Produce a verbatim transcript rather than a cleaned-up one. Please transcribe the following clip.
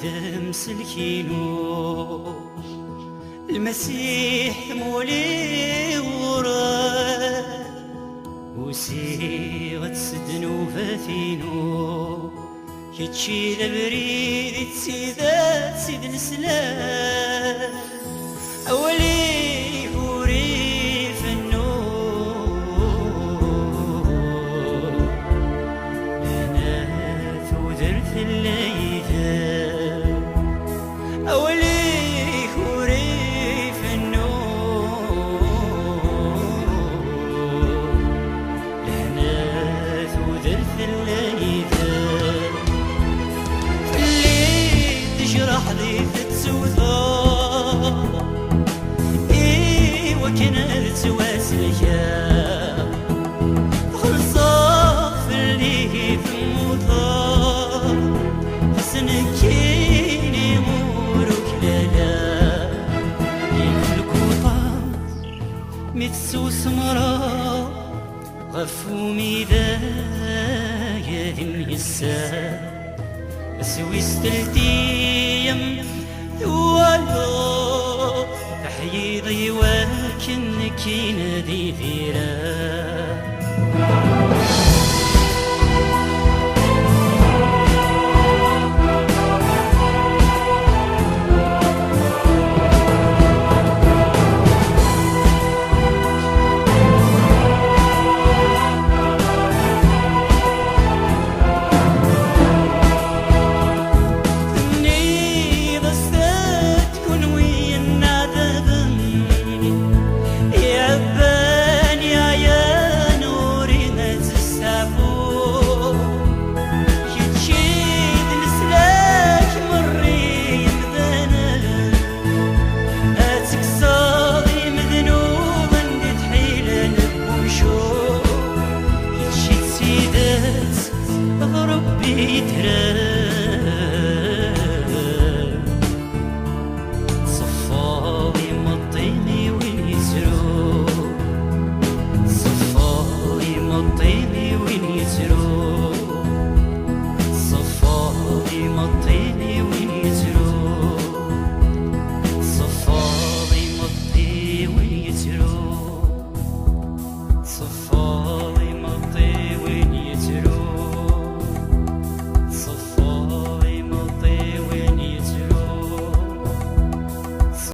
Amsellek-inu, Lmasiḥ tmuli ɣur-k, usiɣ-d s ddnubat-inu, kečč i d abrid, i d tidet, i d leslam. Awal-ik ur ifennu, lehna tudert llayt. Awal-ik ur ifennu, lehna tudert llayt. Fell-i tejreḥ di tettewteḍ, i wakken ad ttwasellkeɣ. Txellṣeḍ fell-i temmuteḍ, s nekkini ur uklaleɣ. Yif lkuṭa mi tessusmreḍ ɣef umidag d imyesser. S wis teltiyem twalaḍ, teḥyiḍ i wakken nekkini d